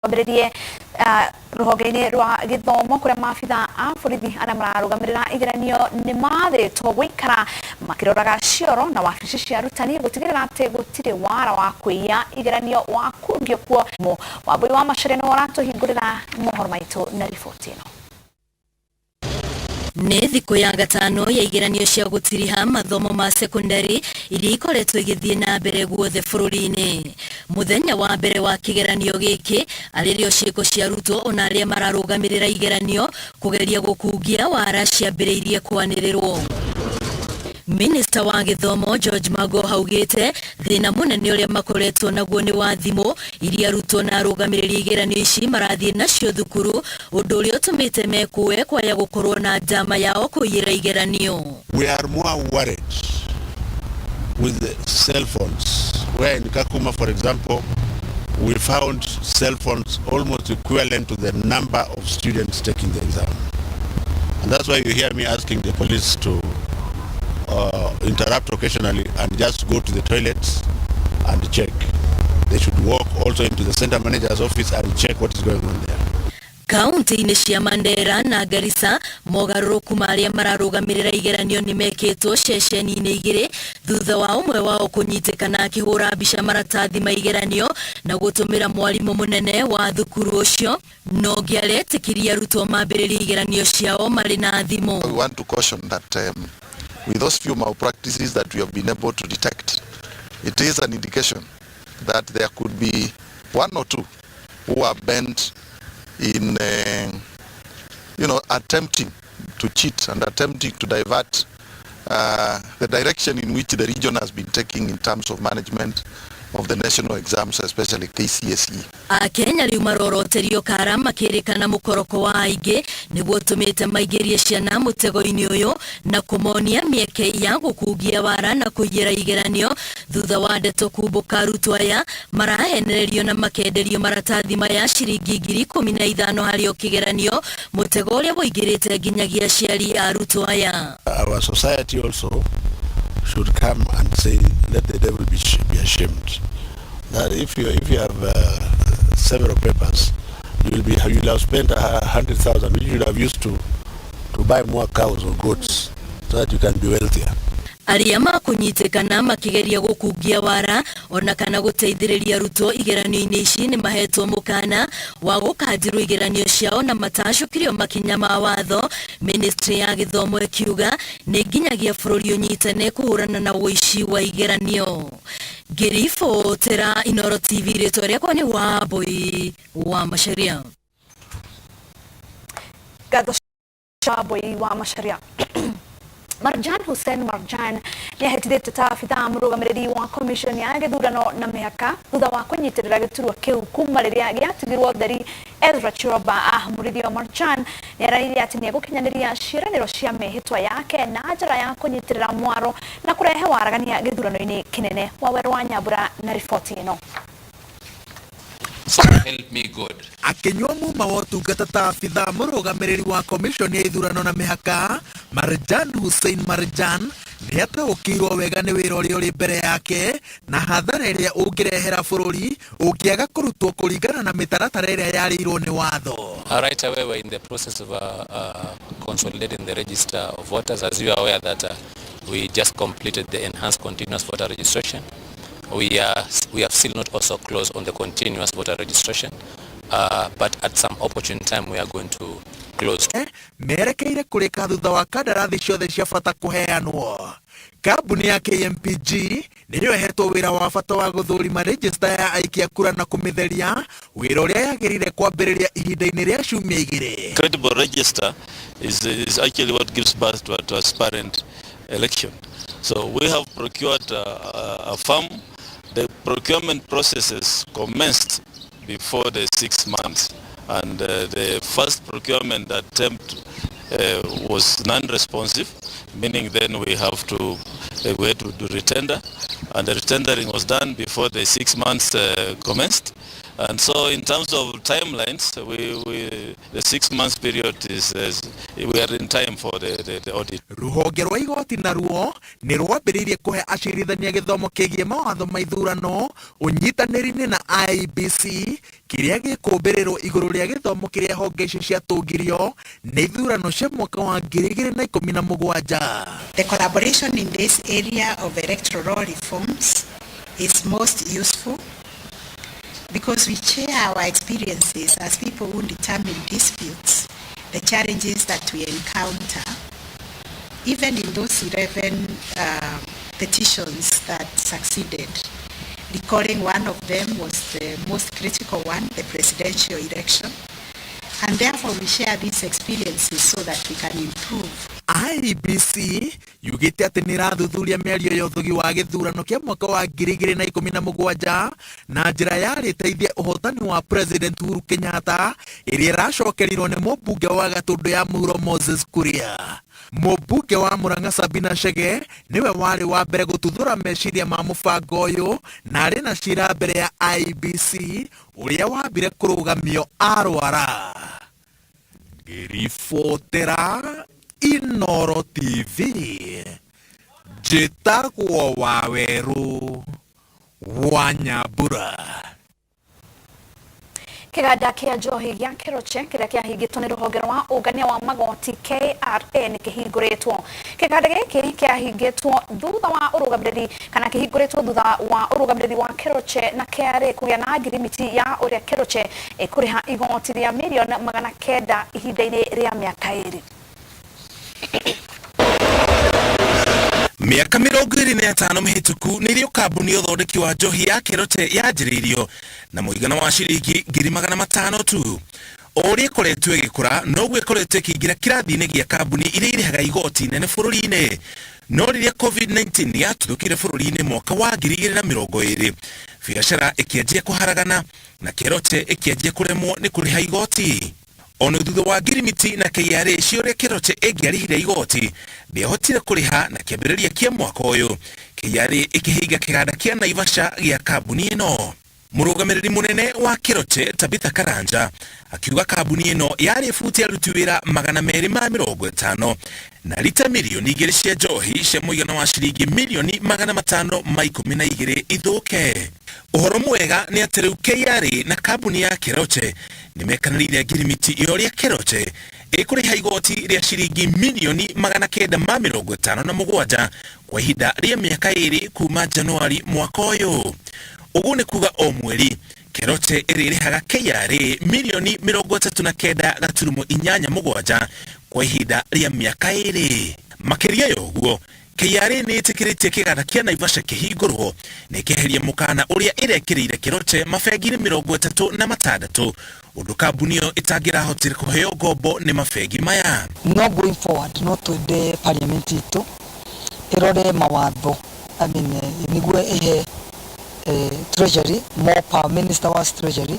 Twambĩrĩrie rũhonge-inĩ rwa gĩthomo kũrĩa maabitha a borithi arĩa mararũgamĩrĩra igeranio nĩ mathĩtwo gũikara makĩroraga cioro na wabici cia arutani gũtigĩrĩra atĩ gũtirĩ wara wa kũiya igeranio wakungio kuo. Wambui wa Macharia nĩwe ũratũhingũrĩra mohoro maitũ na riboti ĩno. Nĩ thikũ ya gatano ya igeranio cia gũtiriha mathomo ma sekondari iria ikoretwo igĩthiĩ na mbere guothe bũrũri-inĩ. Mũthenya wa mbere wa kĩgeranio gĩkĩ arĩrĩo ciĩko cia arutwo ona arĩa mararũgamĩrĩra igeranio kũgeria gũkungia wara ciambĩrĩirie kwanĩrĩrwo. Minista wa gĩthomo George Magoha augĩte thĩna mũnene ũrĩa makoretwo naguo nĩ wa thimũ iria arutwo na arũgamĩrĩri igeranio ici marathiĩ nacio thukuru, ũndũ ũrĩa ũtũmĩte mekũe kwaya gũkorwo na njama yao kũiyĩra igeranio. We are more worried with the cell phones, where in Kakuma, for example, we found cell phones almost equivalent to the number of students taking the exam. And that's why you hear me asking the police to interrupt occasionally and just go to the toilets and check. They should walk also into the center manager's office and check what is going on there. Kaunti-inĩ cia Mandera na Garissa, mogarũrũku marĩa mararũgamĩrĩra igeranio nĩ mekĩtwo ceceni-inĩ igĩrĩ thutha wa ũmwe wao kũnyitĩkana akĩhũra mbica maratathi ma igeranio na gũtũmĩra mwarimũ mũnene wa thukuru ũcio, no ũngĩ aretĩkirie arutwo mambĩrĩrie igeranio ciao marĩ na thimũ. We want to caution that with those few malpractices that we have been able to detect, it is an indication that there could be one or two who are bent in attempting to cheat and attempting to divert the direction in which the region has been taking in terms of management of the national exams, especially KCSE. Akenya rĩu maroroterio kara makĩrĩkana mũkoroko wa aingĩ nĩguo ũtũmĩte maingĩrie ciana mũtego-inĩ ũyũ na kũmonia mĩeke ya gũkungia wara na kũiyĩra igeranio thutha wa ndeto kumbũka arutwo aya marahenererio na makenderio maratathi maya ciringi 15,000 harĩ o kĩgeranio, mũtego ũrĩa ũingĩrĩte nginyagia aciari a arutwo aya. Our society also should come and say, let the devil be ashamed. That if you have several papers, you will have spent 100,000, which you would have used to buy more cows or goats, so that you can be wealthier. Arĩa makũnyitĩkana makĩgeria gũkungia wara ona kana gũteithĩrĩria arutwo igeranio-inĩ ici nĩ mahetwo mũkana wa gũkanjĩrwo igeranio ciao na matacũkirio makinya ma watho. Ministry ya gĩthomo ĩkiuga nĩ nginyagia bũrũri ũnyitane kũhũrana na ũici wa igeranio. Ngĩribotera Inoro TV, rĩtwa rĩakwa nĩ Wambui wa Macharia. Ngatho, Wambui wa Macharia. Marjan Hussein Marjan nĩ ahĩtithĩtio ta abithaa mũrũgamĩrĩri wa commission ya gĩthurano na mĩhaka thutha wa kũnyitĩrĩra gĩturwa kĩu kuma rĩrĩa gĩatigirwo theri Ezra Chiroba ahamũrithio. Marjan nĩ arairie atĩ nĩ egũkinyanĩria ciĩranĩro cia mĩhĩtwa yake na njĩra ya kũnyitĩrĩra mwaro na kũrehe waragania gĩthurano-inĩ kĩnene. Wawerũ wa Nyambura na riboti ĩno. So help me God. Akĩnyua muma wa ũtungata ta abithaa mũrũgamĩrĩri wa commission ya ithurano na mĩhaka, Marjan Hussein Marjan nĩ ataũkĩirwo wega nĩ wĩra ũrĩa ũrĩ mbere yake na hathara ĩrĩa ũngĩrehera bũrũri ũngĩaga kũrutwo kũringana na mĩtaratara ĩrĩa yarĩirwo nĩ watho. Right away, we're in the process of consolidating the register of voters. As you are aware that we just completed the enhanced continuous voter registration. We have still not also closed on the continuous voter registration, but at some opportune time we are going to close. Merekeire kũrĩka thutha wa kandarathi ciothe cia bata kũheanwo. Kambuni ya KMPG nĩyo ĩhetwo wĩra wa bata wa gũthũrima rejista ya aikia kura na kũmĩtheria, wĩra ũrĩa yagĩrĩire kwambĩrĩria ihinda-inĩ rĩa ciumia 2. Credible register is actually what gives birth to a transparent election. So we have procured a firm. The procurement processes commenced before the 6 months, and the first procurement attempt was non-responsive, meaning then we had to do retender, and the retendering was done before the 6 months commenced. And so in terms of timelines, the 6 months period is we are in time for the audit. Rũhonge rwa igoti naruo nĩ rwambĩrĩirie kũhe acirithania gĩthomo kĩgiĩ mawatho ma ithurano ũnyitanĩri-inĩ na IEBC, kĩrĩa gĩkũmbĩrĩrwo igũrũ rĩa gĩthomo kĩrĩa honge icio ciatũngirio nĩ ithurano cia mwaka wa 2017. The collaboration in this area of electoral law reforms is most useful because we share our experiences as people who determine disputes, the challenges that we encounter, even in those 11 petitions that succeeded. Recalling one of them was the most critical one, the presidential election. And therefore we share these experiences so that we can improve. IEBC yugĩte atĩ nĩ ĩrathuthuria mĩario ya ũthugi wa gĩthurano kĩa mwaka wa 2017 na njĩra yarĩteithia ũhotani wa President Uhuru Kenyatta, ĩrĩa ĩracokerirwo nĩ mũmbunge wa Gatũndũ ya mũhuro Moses Kuria. Mũmbunge wa Murang'a Sabina Chege nĩwe warĩ wa mbere gũtuthũra meciria ma mũbango ũyũ, na arĩ na cira mbere ya IEBC ũrĩa wambire kũrũgamio arwara. Ngĩribotera Inoro TV, njĩtagwo Wawerũ wa Nyambura. Kĩganda kĩa njohi gĩa Keroche kĩrĩa kĩahingĩtwo nĩ rũhonge rwa ũngania wa magoti KRA nĩ kĩhingũrĩtwo. Kĩganda gĩkĩ kĩahingĩtwo thutha wa ũrũgamĩrĩri kana kĩhingũrĩtwo thutha wa ũrũgamĩrĩri wa Keroche na KRA kũgĩa na ngirimiti ya ũrĩa Keroche ĩkũrĩha igoti rĩa mirioni 900 ihinda-inĩ rĩa mĩaka 2. Mĩaka 25 mĩhĩtũku nĩrĩo kambuni ya ũthondeki wa njohi ya Keroche yanjĩrĩirio na mũigana wa ciringi 500,000 tu. O ũrĩa ĩkoretwo ĩgĩkũra, noguo ĩkoretwo ĩkĩingĩra kĩrathi-inĩ gĩa kambuni iria irĩhaga igoti nene bũrũri-inĩ. No rĩrĩa COVID-19 yatuthũkire bũrũri-inĩ mwaka wa 2020, biacara ĩkĩanjia kũharagana na Keroche ĩkĩanjia kũremwo nĩ kũrĩha igoti. Ona thutha wa ngirimiti na KRA ciũria Keroche ĩngĩarĩhire igoti, ndĩahotire kũrĩha, na kĩambĩrĩria kĩa mwaka ũyũ KRA ĩkĩhinga kĩganda kĩa Naivasha gĩa kambuni ĩno. Mũrũgamĩrĩri mũnene wa Keroche Tabitha Karanja akiuga kambuni ĩno yarĩ buti aruti wĩra 250 na rita 2 mirioni cia njohi cia mũigana wa ciringi 512 mirioni ithũke. Ũhoro mwega nĩ atĩ rĩu KRA na kambuni ya Keroche nĩ mekanĩrĩire ngirimiti ya ũrĩa Keroche ĩkũrĩha igoti rĩa ciringi 957 mirioni kwa ihinda rĩa mĩaka 2 kuma Januari mwaka ũyũ. Ũguo nĩ kuga o mweri Keroche ĩrĩrĩhaga KRA 39.87 mirioni kwa ihinda rĩa mĩaka 2. Makĩria ya ũguo, KRA nĩ ĩtĩkĩrĩtie kĩganda kĩa Naivasha kĩhingũrwo na ĩkeheria mũkana ũrĩa ĩrekĩrĩire Keroche mabengi-inĩ 36, ũndũ kambuni ĩyo ĩtangĩrahotire kũheo ngombo nĩ mabengi maya. No going forward, no twende parliament itũ ĩrore mawatho, I mean, nĩguo ĩhe treasury more power, minister wa treasury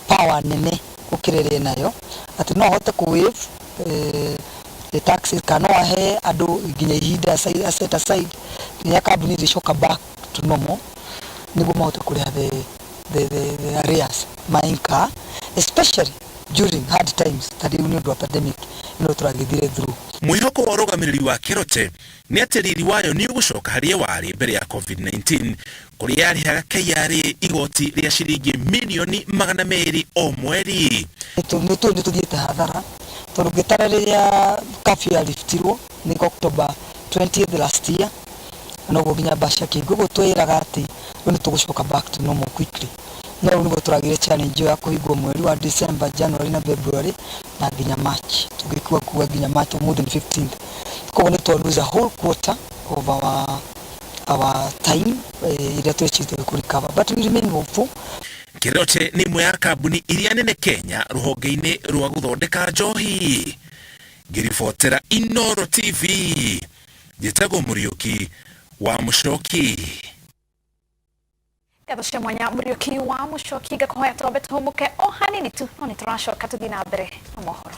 power nene gũkĩra ĩrĩa nayo, atĩ no ahote kũ waive the taxes kana no ahe andũ nginya ihinda set aside nginya kambuni ĩrĩcoka back to normal nĩguo mahote kũrĩha the arrears ma incur, especially during hard times ta rĩu nĩ ũndũ wa pandemic ĩno tũragĩthire through. Mwĩhoko wa ũrũgamĩrĩri wa Keroche nĩ atĩ riri wayo nĩ ũgũcoka harĩa warĩ mbere ya COVID-19, kũrĩa yarĩhaga KRA igoti rĩa ciringi 200 mirioni o mweri. Nĩ tũthiĩte hathara tondũ ngĩtara rĩrĩa curfew yariftirwo nĩ October 20th last year, noguo nginya Basha kĩngĩ ũguo twĩraga atĩ rĩu nĩ tũgũcoka back to normal quickly, no rĩu nĩguo tũragire challenge ĩyo ya kũhingwo mweri wa December, January na February na nginya March, tũgĩkua kuga nginya March. Ũmũthĩ nĩ 15th, koguo nĩ twa lose a whole quarter of our time ĩrĩa twĩcirĩtie kũ recover, but we remain hopeful. Keroche nĩ ĩmwe ya kambuni iria nene Kenya rũhonge-inĩ rwa gũthondeka njohi. Ngĩribotera Inoro TV, njĩtagwo Mũriũki wa Mũcoki. Ngatho cia mwanya, Mũriũki wa Mũcoki. Ngakũhoya twambe tũhũmũke o hanini tu, no nĩ tũracoka tũthiĩ na mbere na mohoro.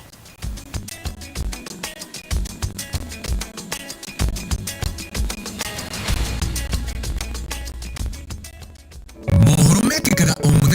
Mohoro mekĩkaga o.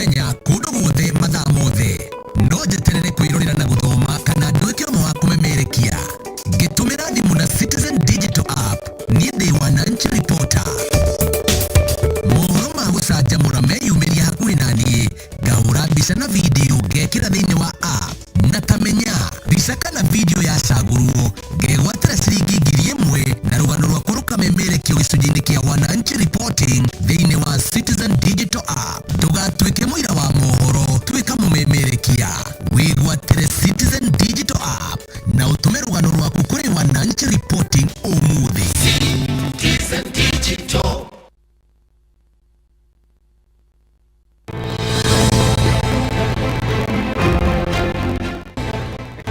Video ngekĩra thĩinĩ wa app na tamenya mbica kana video yacagũrwo ngegwatĩra ciringi 1000 na rũgano rwaku rũkamemerekio gĩcunjĩ-inĩ kĩa Wananchi Reporting thĩinĩ wa Citizen Digital App. Ndũgatuĩke mũira wa mohoro, tuĩka mũmemerekia. Wĩgwatĩre Citizen Digital App na ũtũme rũgano rwaku kũrĩ Wananchi Reporting ũmũthĩ. Citizen Digital.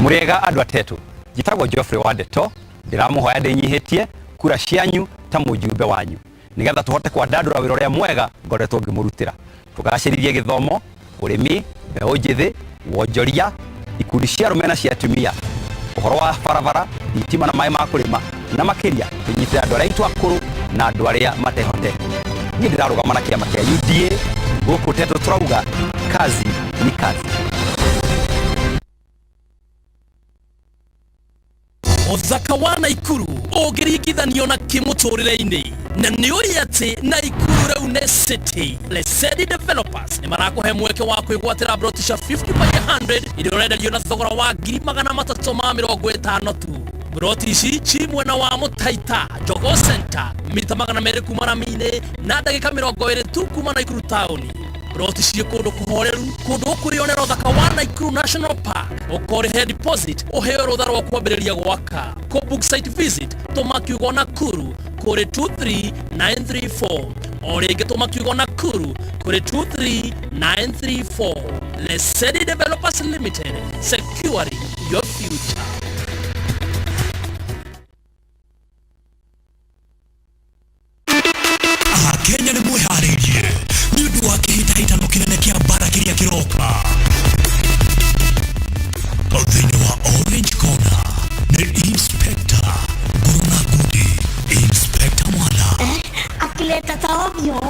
Muriega andu atetu, njitagwo Geoffrey Wandeto, ndiramuhoya ndinyihitie kura cianyu ta mujumbe wanyu nigetha tuhote kwandandura wira uria mwega ngoretwo ngimurutira, tugacĩrithie gĩthomo, ũrĩmi, mbeũ njĩthĩ, wonjoria, ikundi cia arũme na cia atumia, ũhoro wa barabara, thitima na maĩ ma kũrĩma, na makĩria tũnyitĩre andũ arĩa aitũ akũrũ na andũ arĩa matehotete. Niĩ ndĩrarũgama na kĩama kĩa UDA gũkũ Tetu, tũrauga kazi ni kazi. Ũthaka wa Naikuru ũngĩringithanio na kĩmũtũrĩre-inĩ na nĩ ũrĩ atĩ Naikuru rĩu nĩ city. Lesedi Developers nĩ marakũhe mweke wa kwĩgwatĩra broti cia 50 by 100 iria ũrenderio na thogora wa 350,000 tu. Broti ici ci mwena wa Mũtaita Jogoo Center, mita 200 kuma rami-inĩ na ndagĩka 20 tu kuma Naikuru taũni. Broti ciĩ kũndũ kũhoreru, kũndũ ũkwĩyonera ũthaka wa Naikuru National Park. Ũkorĩhe deposit ũheo rũtha rwa kwambĩrĩria gwaka. Kũ book site visit tũma kiugo Nakuru kũrĩ 23934, o rĩngĩ tũma kiugo Nakuru kũrĩ 23934. Lesedi Developers Limited, securing your future. Akenya nĩ mwĩharĩirie nĩ ũndũ wa kĩhĩtahĩtano kĩnene kĩa mbara kĩrĩa kĩroka. Thĩinĩ wa Orange Corner nĩ Inspector Ngorona Ngudi, Inspector Mwala Akileta taovyo.